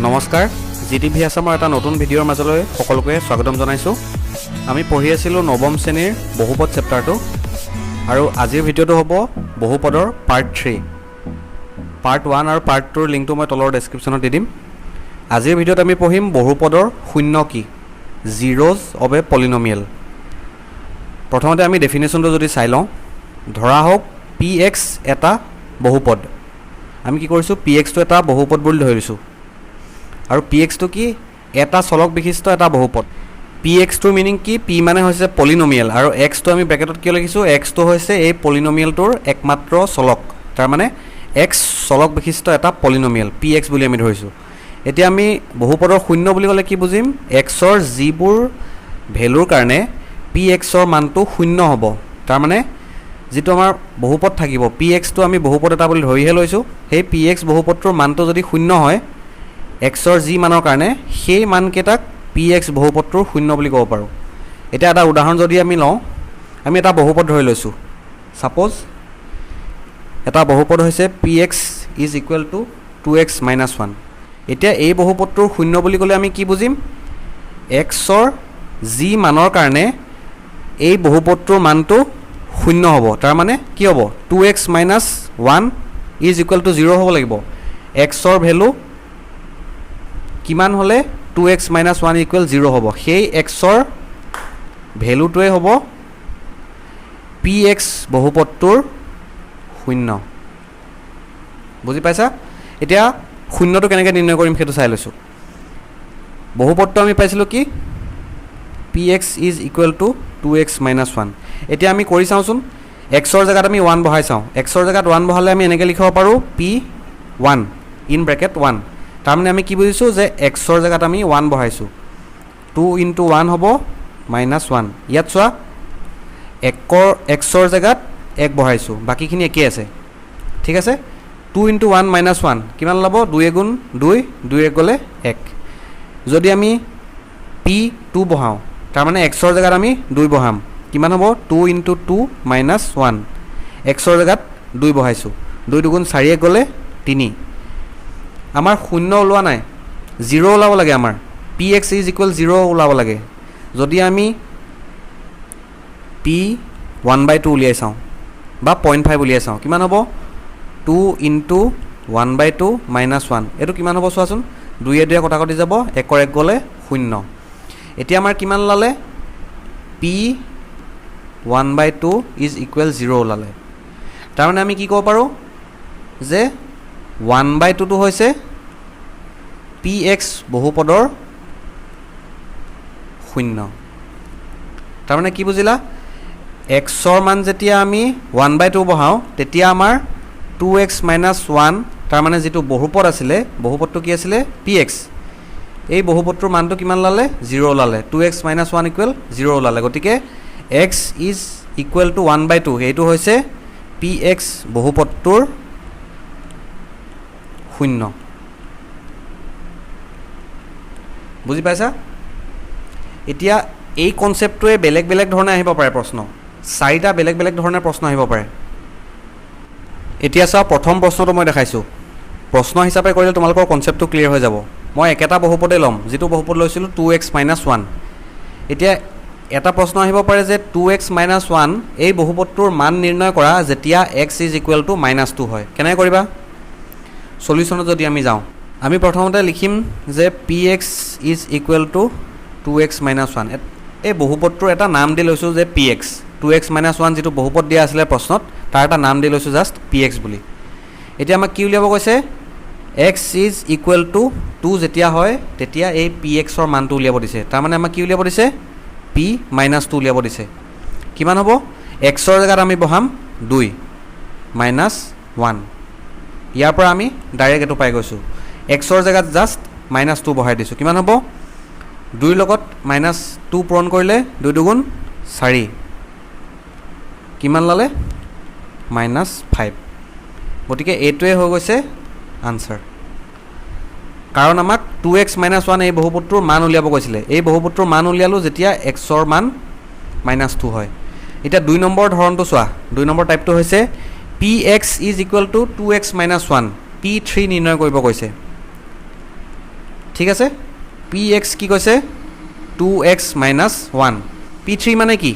নমস্কাৰ, G T V আছামৰ এটা নতুন ভিডিঅ'ৰ মাজলৈ সকলোকে স্বাগতম জনাইছোঁ। আমি পঢ়ি আছিলোঁ নৱম শ্ৰেণীৰ বহুপদ চেপ্টাৰটো আৰু আজিৰ ভিডিঅ'টো হ'ব বহুপদৰ পাৰ্ট 3। পাৰ্ট 1 আৰু পাৰ্ট 2ৰ লিংকটো মই তলৰ ডেছক্ৰিপশ্যনত দি দিম। আজিৰ ভিডিঅ'ত আমি পঢ়িম বহুপদৰ শূন্য কি, জিৰ'জ অফ এ পলিনমিয়েল। প্ৰথমতে আমি ডেফিনেশ্যনটো যদি চাই লওঁ, ধৰা হওক পি এক্স এটা বহুপদ। আমি কি কৰিছোঁ? পি এক্সটো এটা বহুপদ বুলি ধৰিছোঁ। আৰু পি এক্সটো কি? এটা চলক বিশিষ্ট এটা বহুপদ। পি এক্সটোৰ মিনিং কি? পি মানে হৈছে পলিনমিয়েল আৰু এক্সটো আমি ব্ৰেকেটত কিয় লিখিছোঁ? এক্সটো হৈছে এই পলিনমিয়েলটোৰ একমাত্ৰ চলক। তাৰমানে এক্স চলক বিশিষ্ট এটা পলিনমিয়েল পি এক্স বুলি আমি ধৰিছোঁ। এতিয়া আমি বহুপদৰ শূন্য বুলি ক'লে কি বুজিম? এক্সৰ যিবোৰ ভেলুৰ কাৰণে পি এক্সৰ মানটো শূন্য হ'ব, তাৰমানে যিটো আমাৰ বহুপদ থাকিব, পি এক্সটো আমি বহুপদ এটা বুলি ধৰিহে লৈছোঁ, সেই পি এক্স বহুপদটোৰ মানটো যদি শূন্য হয় এক্সৰ যি মানৰ কাৰণে, সেই মানকেইটাক পি এক্স বহুপদটোৰ শূন্য বুলি ক'ব পাৰোঁ। এতিয়া এটা উদাহৰণ যদি আমি লওঁ, আমি এটা বহুপদ ধৰি লৈছোঁ। ছাপ'জ এটা বহুপদ হৈছে p x is equal to 2x minus 1। এতিয়া এই বহুপদটোৰ শূন্য বুলি ক'লে আমি কি বুজিম? এক্সৰ যি মানৰ কাৰণে এই বহুপদটোৰ মানটো শূন্য হ'ব, তাৰমানে কি হ'ব? 2x minus 1 is equal to 0 হ'ব লাগিব। এক্সৰ ভেলু কিমান হ'লে 2x minus 1 equal 0 হ'ব, সেই এক্সৰ ভেলুটোৱে হ'ব পি এক্স বহুপদটোৰ শূন্য। বুজি পাইছা? এতিয়া শূন্যটো কেনেকৈ নিৰ্ণয় কৰিম, সেইটো চাই লৈছোঁ। বহুপদটো আমি পাইছিলোঁ কি? P x is equal to 2x minus 1। এতিয়া আমি কৰি চাওঁচোন। এক্সৰ জেগাত আমি ওৱান বহাই চাওঁ। এক্সৰ জেগাত ওৱান বহালে আমি এনেকৈ লিখিব পাৰোঁ, p 1 in bracket 1। তাৰমানে আমি কি বুজিছোঁ যে এক্সৰ জেগাত আমি ওৱান বহাইছোঁ। টু ইনটু ওৱান হ'ব মাইনাছ ওৱান। ইয়াত চোৱা, একৰ এক্সৰ জেগাত এক বহাইছোঁ, বাকীখিনি একেই আছে। ঠিক আছে। 2 into 1 minus 1 কিমান ওলাব? দুই এগুণ দুই, দুই এক গ'লে এক। যদি আমি পি টু বহাওঁ, তাৰমানে এক্সৰ জেগাত আমি দুই বহাম, কিমান হ'ব? 2 into 2 minus 1। এক্সৰ জেগাত দুই বহাইছোঁ, দুই দুগুণ চাৰি, এক গ'লে তিনি। আমাৰ শূন্য ওলোৱা নাই, জিৰ' ওলাব লাগে। আমাৰ p x is equal 0 ওলাব লাগে। যদি আমি পি ওৱান বাই টু উলিয়াই চাওঁ বা 0.5 উলিয়াই চাওঁ, কিমান হ'ব? 2 into 1 by 2 minus 1। এইটো কিমান হ'ব চোৱাচোন। দুয়ে দুয়ে কটাকটি যাব, একৰ এক গ'লে শূন্য। এতিয়া আমাৰ কিমান ওলালে? P 1 by 2 is equal 0 ওলালে। তাৰমানে আমি কি ক'ব পাৰোঁ যে ওৱান বাই টুটো হৈছে পি এক্স বহুপদৰ শূন্য। তাৰমানে কি বুজিলা? এক্সৰ মান যেতিয়া আমি ওৱান বাই টু বহাওঁ, তেতিয়া আমাৰ টু এক্স মাইনাছ ওৱান, তাৰমানে যিটো বহুপদ আছিলে, বহুপদটো কি আছিলে? P x. এই বহুপদটোৰ মানটো কিমান ওলালে? জিৰ' ওলালে। 2x minus 1 equal 0 ওলালে। গতিকে x is equal to 1 by 2, সেইটো হৈছে পি এক্স বহুপদটোৰ শূন্য। বুজি পাইছা? এতিয়া এই কনচেপ্টটোৱে বেলেগ বেলেগ ধৰণে আহিব পাৰে প্ৰশ্ন। চাৰিটা বেলেগ বেলেগ ধৰণে প্ৰশ্ন আহিব পাৰে। এতিয়া চাওঁ, প্ৰথম প্ৰশ্নটো মই দেখাইছোঁ। প্ৰশ্ন হিচাপে কৰিলে তোমালোকৰ কনচেপ্টটো ক্লিয়াৰ হৈ যাব। মই একেটা বহুপদেই ল'ম, যিটো বহুপদ লৈছিলোঁ, টু এক্স মাইনাছ ওৱান। এতিয়া এটা প্ৰশ্ন আহিব পাৰে যে টু এক্স মাইনাছ ওৱান এই বহুপদটোৰ মান নিৰ্ণয় কৰা যেতিয়া x is equal to minus 2 হয়। কেনেকৈ কৰিবা? চলিউশ্যনত যদি আমি যাওঁ, আমি প্ৰথমতে লিখিম যে p x is equal to 2x minus 1। এই বহুপদটোৰ এটা নাম দি লৈছোঁ যে p x, 2x minus 1 যিটো বহুপদ দিয়া আছিলে প্ৰশ্নত, তাৰ এটা নাম দি লৈছোঁ জাষ্ট পি এক্স বুলি। এতিয়া আমাক কি উলিয়াব কৈছে? X is equal to 2 যেতিয়া হয়, তেতিয়া এই পি এক্সৰ মানটো উলিয়াব দিছে। তাৰমানে আমাক কি উলিয়াব দিছে? পি মাইনাছ টু উলিয়াব দিছে। কিমান হ'ব? এক্সৰ জেগাত আমি বহাম দুই, মাইনাছ ওৱান। ইয়াৰ পৰা আমি ডাইৰেক্ট এইটো পাই গৈছোঁ। এক্সৰ জেগাত জাষ্ট মাইনাছ টু বহাই দিছোঁ। কিমান হ'ব? দুইৰ লগত মাইনাছ টু পূৰণ কৰিলে দুই দুগুণ চাৰি। কিমান ওলালে? Minus five. গতিকে এইটোৱে হৈ গৈছে আনচাৰ। কাৰণ আমাক টু এক্স মাইনাছ ওৱান এই বহুপদটোৰ মান উলিয়াব কৈছিলে। এই বহুপদটোৰ মান উলিয়ালোঁ যেতিয়া এক্সৰ মান মাইনাছ টু হয়। এতিয়া দুই নম্বৰ ধৰণটো চোৱা। দুই নম্বৰ টাইপটো হৈছে p x is equal to 2x minus 1, p 3 নিৰ্ণয় কৰিব কৈছে। ঠিক আছে, পি এক্স কি কৈছে? 2 x minus 1। P three মানে কি?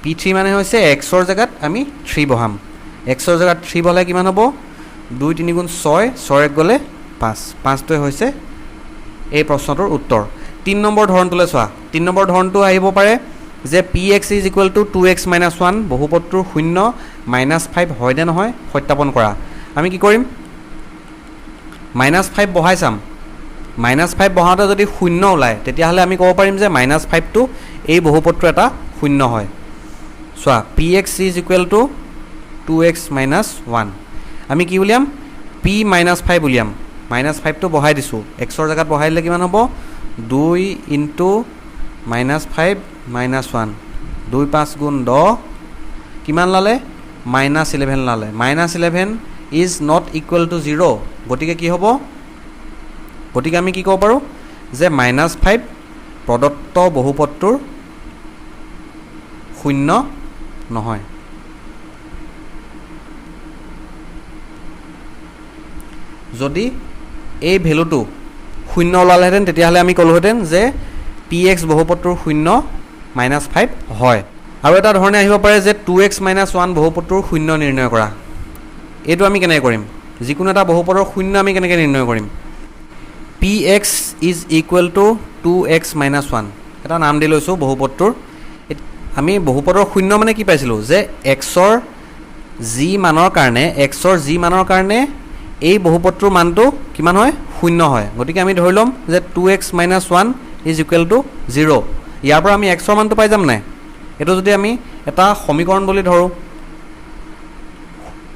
পি থ্ৰী মানে হৈছে এক্সৰ জেগাত আমি থ্ৰী বহাম। এক্সৰ জেগাত থ্ৰী বহালে কিমান হ'ব? দুই তিনি গুণ ছয়, ছয় এক গ'লে পাঁচ। পাঁচটোৱে হৈছে এই প্ৰশ্নটোৰ উত্তৰ। তিনি নম্বৰ ধৰণটোলৈ চোৱা। তিনি নম্বৰ ধৰণটো আহিব পাৰে যে P x is equal to 2 x minus 1 বহুপদটোৰ শূন্য মাইনাছ ফাইভ হয়নে নহয় সত্যাপন কৰা। আমি কি কৰিম? মাইনাছ ফাইভ বহাই চাম। মাইনাছ ফাইভ বহাওঁতে যদি শূন্য ওলায়, তেতিয়াহ'লে আমি ক'ব পাৰিম যে মাইনাছ ফাইভটো এই বহুপদটোৰ এটা শূন্য হয়। চোৱা, P x is equal to 2 x minus 1। আমি কি উলিয়াম? পি মাইনাছ ফাইভ উলিয়াম। মাইনাছ ফাইভটো বহাই দিছোঁ। এক্সৰ জেগাত বহাই দিলে কিমান হ'ব? দুই into minus five minus 1, দুই পাঁচ গুণ 10। কিমান ওলালে? মাইনাছ 11 ওলালে। Minus 11 is not equal to 0। গতিকে কি হ'ব? গতিকে আমি কি ক'ব পাৰোঁ যে মাইনাছ ফাইভ প্ৰদত্ত বহুপদটোৰ শূন্য নহয়। যদি এই ভেলুটো শূন্য ওলালেহেঁতেন, তেতিয়াহ'লে আমি ক'লোহেঁতেন যে পি এক্স বহুপদটোৰ শূন্য মাইনাছ ফাইভ হয়। আৰু এটা ধৰণে আহিব পাৰে যে টু এক্স মাইনাছ ওৱান বহুপদটোৰ শূন্য নিৰ্ণয় কৰা। এইটো আমি কেনেকৈ কৰিম? যিকোনো এটা বহুপদৰ শূন্য আমি কেনেকৈ নিৰ্ণয় কৰিম? P x is equal to 2 x minus 1, এটা নাম দি লৈছোঁ বহুপদটোৰ। আমি বহুপদৰ শূন্য মানে কি পাইছিলোঁ যে এক্সৰ যি মানৰ কাৰণে এই বহুপদটোৰ মানটো কিমান হয়? শূন্য হয়। গতিকে আমি ধৰি ল'ম যে 2 x minus 1 is equal to 0। ইয়াৰ পৰা আমি এক্সৰ মানটো পাই যাম নাই? এইটো যদি আমি এটা সমীকৰণ বুলি ধৰোঁ,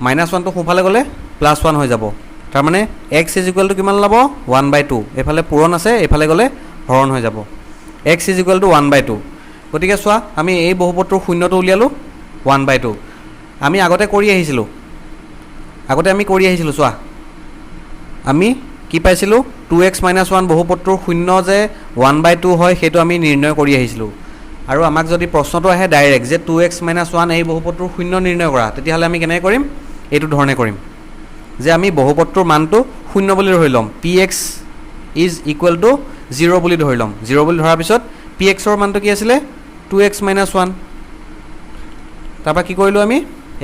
মাইনাছ ওৱানটো সোঁফালে গ'লে প্লাছ ওৱান হৈ যাব। তাৰমানে এক্স is equal to কিমান ওলাব? ওৱান বাই টু। এইফালে পূৰণ আছে, এইফালে গ'লে হৰণ হৈ যাব। X is equal to 1 by 2। গতিকে চোৱা, আমি এই বহুপদটোৰ শূন্যটো উলিয়ালোঁ ওৱান বাই টু। আমি আগতে কৰি আহিছিলোঁ, আগতে আমি কৰি আহিছিলোঁ। চোৱা, আমি কি পাইছিলোঁ? টু এক্স মাইনাছ ওৱান বহুপদটোৰ শূন্য যে ওৱান বাই টু হয়, সেইটো আমি নিৰ্ণয় কৰি আহিছিলোঁ। আৰু আমাক যদি প্ৰশ্নটো আহে ডাইৰেক্ট যে টু এক্স মাইনাছ ওৱান এই বহুপদটোৰ শূন্য নিৰ্ণয় কৰা, তেতিয়াহ'লে আমি কেনেকৈ কৰিম? এইটো ধৰণে কৰিম যে আমি বহুপদটোৰ মানটো শূন্য বুলি ধৰি ল'ম। P x is equal to 0 বুলি ধৰি ল'ম। জিৰ' বুলি ধৰাৰ পিছত পি এক্সৰ মানটো কি আছিলে? Two x minus one. তাৰপৰা কি কৰিলোঁ আমি?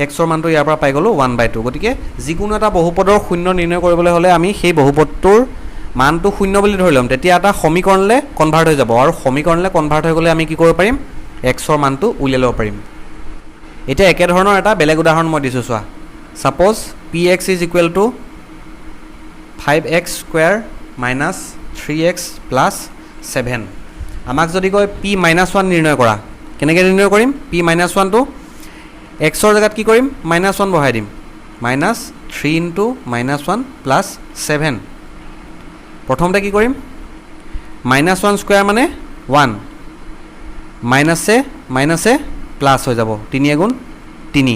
এক্সৰ মানটো ইয়াৰ পৰা পাই গ'লোঁ ওৱান বাই টু। গতিকে যিকোনো এটা বহুপদৰ শূন্য নিৰ্ণয় কৰিবলৈ হ'লে আমি সেই বহুপদটোৰ মানটো শূন্য বুলি ধৰি ল'ম। তেতিয়া এটা সমীকৰণলৈ কনভাৰ্ট হৈ যাব আৰু সমীকৰণলৈ কনভাৰ্ট হৈ গ'লে আমি কি কৰিব পাৰিম? এক্সৰ মানটো উলিয়াই ল'ব পাৰিম। এতিয়া একেধৰণৰ এটা বেলেগ উদাহৰণ মই দিছোঁ, চোৱা। Suppose P x is equal to 5 x square minus 3 x plus 7। আমাক যদি কয় পি মাইনাছ ওৱান নিৰ্ণয় কৰা, কেনেকৈ নিৰ্ণয় কৰিম? পি মাইনাছ ওৱানটো এক্সৰ জেগাত কি কৰিম? মাইনাছ ওৱান বহাই দিম। Minus 3 into minus 1 plus 7। প্ৰথমতে কি কৰিম? মাইনাছ ওৱান স্কুৱেৰ মানে ওৱান, মাইনাছে মাইনাছে প্লাছ হৈ যাব। তিনি এগুণ তিনি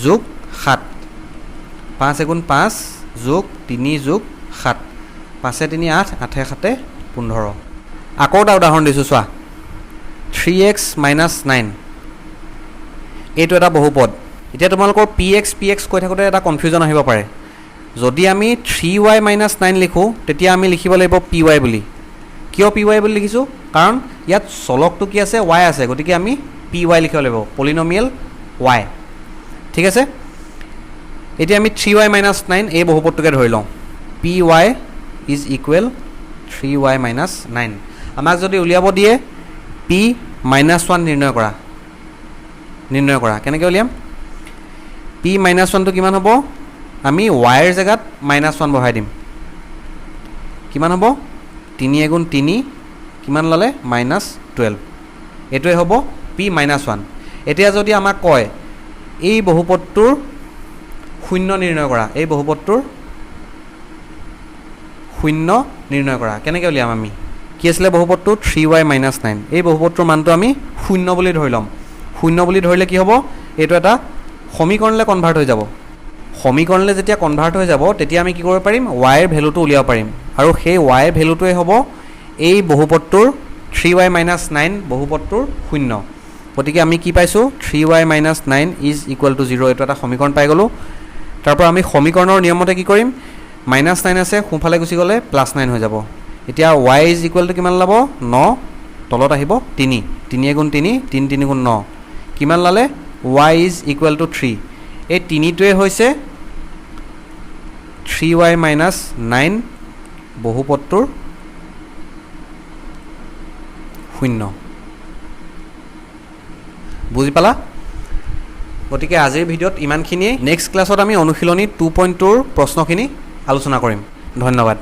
যোগ সাত, পাঁচ এগুণ পাঁচ যোগ তিনি যোগ সাত, পাঁচে তিনি আঠ, আঠে সাতে 15। আকৌ এটা উদাহৰণ দিছোঁ, চোৱা। থ্ৰী এক্স মাইনাছ নাইন, এইটো এটা বহুপদ। এতিয়া তোমালোকৰ পি এক্স পি এক্স কৈ থাকোঁতে এটা কনফিউজন আহিব পাৰে। যদি আমি থ্ৰী ৱাই মাইনাছ নাইন লিখোঁ, তেতিয়া আমি লিখিব লাগিব পি ৱাই বুলি। কিয় পি ৱাই বুলি লিখিছোঁ? কাৰণ ইয়াত চলকটো কি আছে? ৱাই আছে। গতিকে আমি পি ৱাই লিখিব লাগিব, পলিনমিয়েল ৱাই। ঠিক আছে। এতিয়া আমি থ্ৰী ৱাই মাইনাছ নাইন এই বহুপদটোকে ধৰি লওঁ। P y is equal 3 y minus 9। আমাক যদি উলিয়াব দিয়ে পি মাইনাছ ওৱান নিৰ্ণয় কৰা, নিৰ্ণয় কৰা, কেনেকৈ উলিয়াম? পি মাইনাছ ওৱানটো কিমান হ'ব? আমি ৱাইৰ জেগাত মাইনাছ ওৱান বহাই দিম। কিমান হ'ব? তিনি এগুণ তিনি। কিমান ওলালে? মাইনাছ 12। এইটোৱে হ'ব পি মাইনাছ ওৱান। এতিয়া যদি আমাক কয় এই বহুপদটোৰ শূন্য নিৰ্ণয় কৰা, এই বহুপদটোৰ শূন্য নিৰ্ণয় কৰা, কেনেকৈ উলিয়াম আমি? কি আছিলে বহুপদটো? Three Y minus nine. এই বহুপদটোৰ মানটো আমি শূন্য বুলি ধৰি ল'ম। শূন্য বুলি ধৰিলে কি হ'ব? এইটো এটা সমীকৰণলৈ কনভাৰ্ট হৈ যাব। সমীকৰণলৈ যেতিয়া কনভাৰ্ট হৈ যাব, তেতিয়া আমি কি কৰিব পাৰিম? ৱাইৰ ভেলুটো উলিয়াব পাৰিম আৰু সেই ৱাইৰ ভেলুটোৱে হ'ব এই বহুপদটোৰ, থ্ৰী ৱাই মাইনাছ নাইন বহুপদটোৰ শূন্য। গতিকে আমি কি পাইছোঁ? 3 y minus 9 is equal to 0। এইটো এটা সমীকৰণ পাই গ'লোঁ। তাৰপৰা আমি সমীকৰণৰ নিয়মতে কি কৰিম? মাইনাছ নাইন আছে, সোঁফালে গুচি গ'লে প্লাছ নাইন হৈ যাব। এতিয়া ৱাই is equal to কিমান ওলাব? ন, তলত আহিব তিনি। তিনি এগুণ তিনি, তিনি তিনি গুণ ন। কিমান ওলালে? Y is equal to 3। এই তিনিটোৱে হৈছে থ্ৰী ৱাই মাইনাছ নাইন বহুপদটোৰ শূন্য। বুজি পালা? গতিকে আজিৰ ভিডিঅ'ত ইমানখিনিয়েই। নেক্সট ক্লাছত আমি অনুশীলনী 2.2ৰ প্ৰশ্নখিনি আলোচনা কৰিম। ধন্যবাদ।